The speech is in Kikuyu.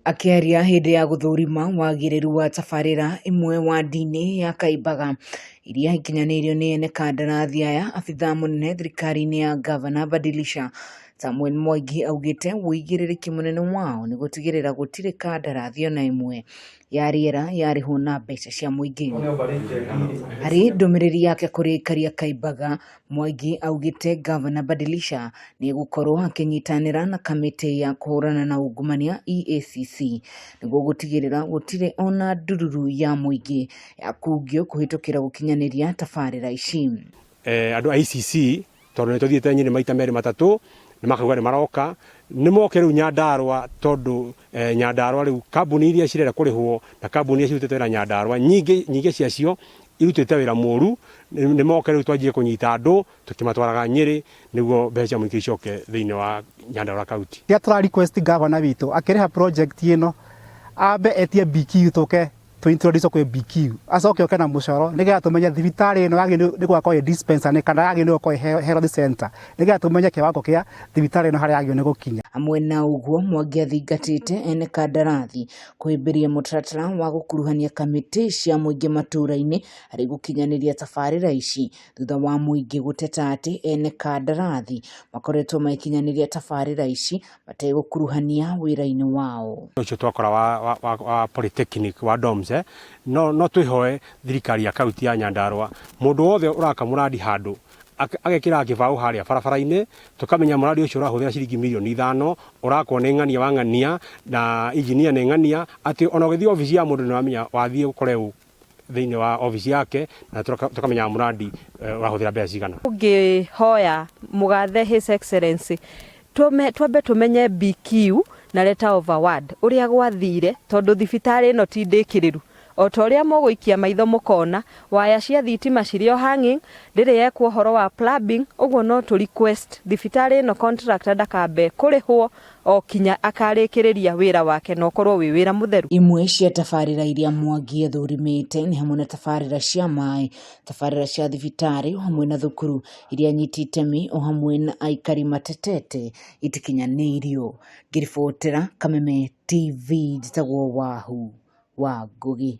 Akĩaria hĩndĩ ya gũthũrima wagĩrĩru wa tabarĩra ĩmwe wandi-inĩ ya Kaimbaga iria ikinyanĩirio nĩ ene kandarathi aya, abithaa mũnene thirikari-inĩ ya ngavana Badilisha Samuel Mwangi augĩte ũigĩrĩrĩki mũnene wao nĩ gũtigĩrĩra gũtirĩ kandarathi ona ĩmwe ya rĩera yarĩhwo na mbeca cia mũingĩ. Harĩ ndũmĩrĩri yake kũrĩ aikari a Kaimbaga, Mwangi augĩte ngavana Badilisha nĩ egũkorwo akĩnyitanĩra na kamĩtĩ ya kũhũrana na ungumania EACC nĩguo gũtigĩrĩra gũtirĩ ona ndururu ya mũingĩ ya kungio kũhĩtũkĩra gũkinyanĩria tabarĩra ici. Andũ a EACC tondũ nĩ tũthiĩte Nyĩrĩ maita merĩ matatũ, nĩ makauga nĩ maroka, nĩ moke rĩu Nyandarũa tondũ Nyandarũa rĩu kambuni iria cirenda kũrĩhwo na kambuni iria cirutĩte wĩra Nyandarũa nyingĩ nyingĩ ciacio irutĩte wĩra mũru, nĩ moke rĩu twanjie kũnyita andũ tũkĩmatwaraga Nyĩrĩ nĩguo mbeca cia mũingĩ icoke thĩinĩ wa Nyandarũa County. Kĩrĩa tũra request governor witũ akĩrĩha project ĩno ambe etie BQ tũke tũ introduce kwĩ BQ acoke oke na mũcoro nĩgetha tũmenye thibitarĩ ĩno yagĩrĩirwo nĩ gwakorwo ĩ dispensary kana yagĩrĩirwo nĩ gũkorwo ĩ health center nĩgetha tũmenye kĩwango kĩa thibitarĩ ĩno harĩa yagĩrĩirwo nĩ gũkinya. Hamwe na ũguo Mwangi athingatĩte ene kandarathi kũhĩmbĩria mũtaratara wa gũkuruhania kamĩtĩ cia mũingĩ matũra-inĩ harĩ gũkinyanĩria tabarĩra ici thutha wa mũingĩ gũteta atĩ ene kandarathi makoretwo magĩkinyanĩria tabarĩra ici mategũkuruhania wĩra-inĩ wao. Ũcio twakora wa polytechnic wa dorms no twĩhoe thirikari ya kaunti ya Nyandarua mũndũ wothe ũraka mũrandi handũ agekĩra kĩbaũ harĩa barabara-inĩ tũkamenya mũrandi ũcio ũrahũthĩra ciringi mirioni ithano ũrakwo nĩ ng'ania wa ng'ania na engineer nĩ ng'ania atĩ ona ũgĩthiĩ obici ya mũndũ nĩ ũramenya wathiĩ ũkore ũ thĩinĩ wa obici yake na tũkamenya mũrandi ũrahũthĩra mbeca cigana. Ũngĩhoya mũgathe His Excellency twambe tũmenye BQ na letter of award ũrĩa gwathire tondũ thibitarĩ ĩno ti ndĩkĩrĩru. O ta ũrĩa mũgũikia maitho mũkona waya cia thitima cirĩ o hanging, ndĩrĩ yekwo ũhoro wa plumbing, ũguo no tũ request thibitarĩ ĩno contractor ndakambe kũrĩhwo o kinya akarĩkĩrĩria wĩra wake na ũkorwo wĩ wĩra mũtheru. Imwe cia tabarĩra iria Mwangi athũrimĩte nĩ hamwe na tabarĩra cia maĩ, tabarĩra cia thibitarĩ o hamwe na thukuru iria anyiti itemi o hamwe na aikari matetete itikinyanĩirio. Ngĩribotera Kameme TV njĩtagwo Wahu wa Ngũgi.